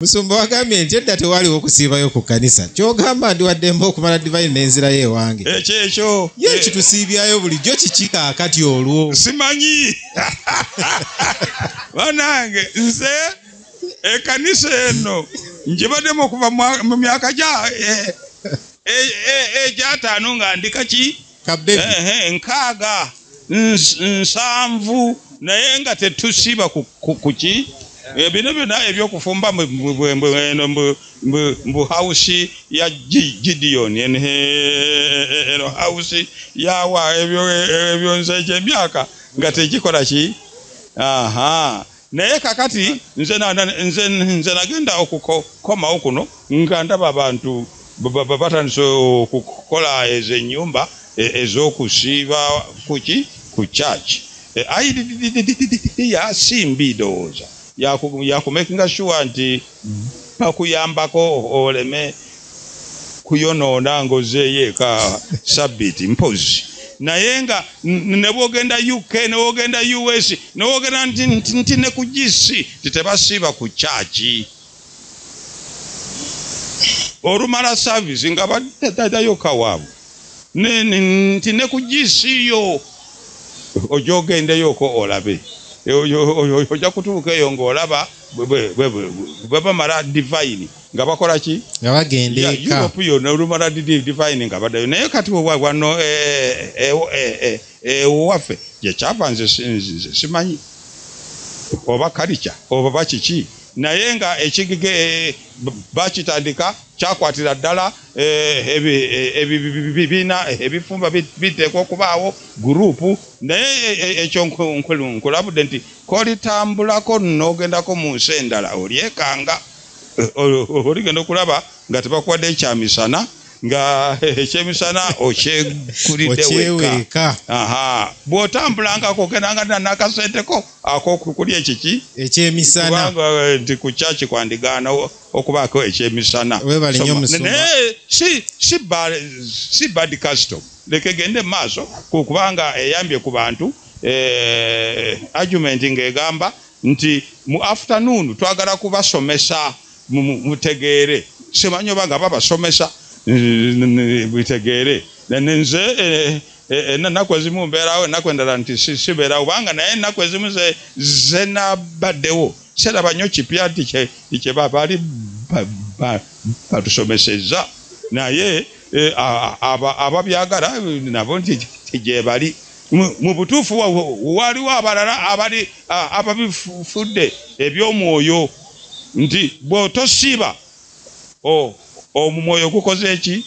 Musumba wagambye nti edda tewaliwo kusiibayo ku kkanisa. Ky'ogamba ndi waddembe okumala divine n'enzirayo ewange. Ekyo ekyo. Ye kitusiibyayo bulijjo kiki kaakati olwo? Simanyi. Banange nze ekkanisa eno ngibaddemu okuva mu myaka gya egy'ataano nga ndi kaki? 60 7 naye nga tetusiiba ku ki? Bino byonna ebyokufumba mbu house ya Gideon, eno house yawa ebyo nze egy'emyaka nga tegikola ki? Aha. Naye kakati nze nagenda okukomawo kuno nga ndaba abantu batandise okukola ezo ennyumba ez'okusiiba kuki? Ku church. Idea si mbi ndowooza yakumakinga sure nti bakuyambako oleme kuyonoona ng'ozzeeyo eka sabbiiti mpozi. Naye nga ne bw'ogenda UK, ne bw'ogenda US, ne bw'ogenda nti ne ku GC nti tebasiiba ku church. Olumala service nga baddayo kawaabwe. Nti ne ku GC yo ojja ogendeyoko olabe. Ojja kutuuka eyo ng'olaba bwe bamala divine nga bakola ki? Nga bagenda eka. Europe yonna olumala divine nga baddayo. Naye kati wano ewaffe gye kyava nze simanyi oba culture oba kiki. Naye nga ekigige bakitandika kyakwatira ddala ebibiina ebifumba biteekwa okubaawo gurupu. Naye ekyo nkulabudde nti k'olitambulako n'ogendako mu nsi endala olyekanga. Oligenda okulaba nga tebakuwadde ekyamisana, nga ekyemisana okyegulidde wekka. Aha. Bw'otambulangako ogendanga n'akasenteko ak'okulya ekiki? Ekyemisana. Kubanga nti ku church kwandigaana okubaako ekyemisana. Weebale nnyo musumba. Naye si bad custom. Leka egende mu maaso kubanga eyambye ku bantu. Argument ng'egamba nti mu afternoon twagala kubasomesa mutegeere. Simanyi oba nga babasomesa bitegeere. Nze ennaku ezimu mbeerawo, ennaku endala nti sibeerawo, kubanga naye ennaku ezimu ze nabaddewo seraba nnyo kipya nti kye baali batusomesezza. Naye ababyagala nabo nti gye bali. Mu butuufu waliwo abalala abali ababifudde eby'omwoyo nti bw'otosiiba omwoyo gukoze ki?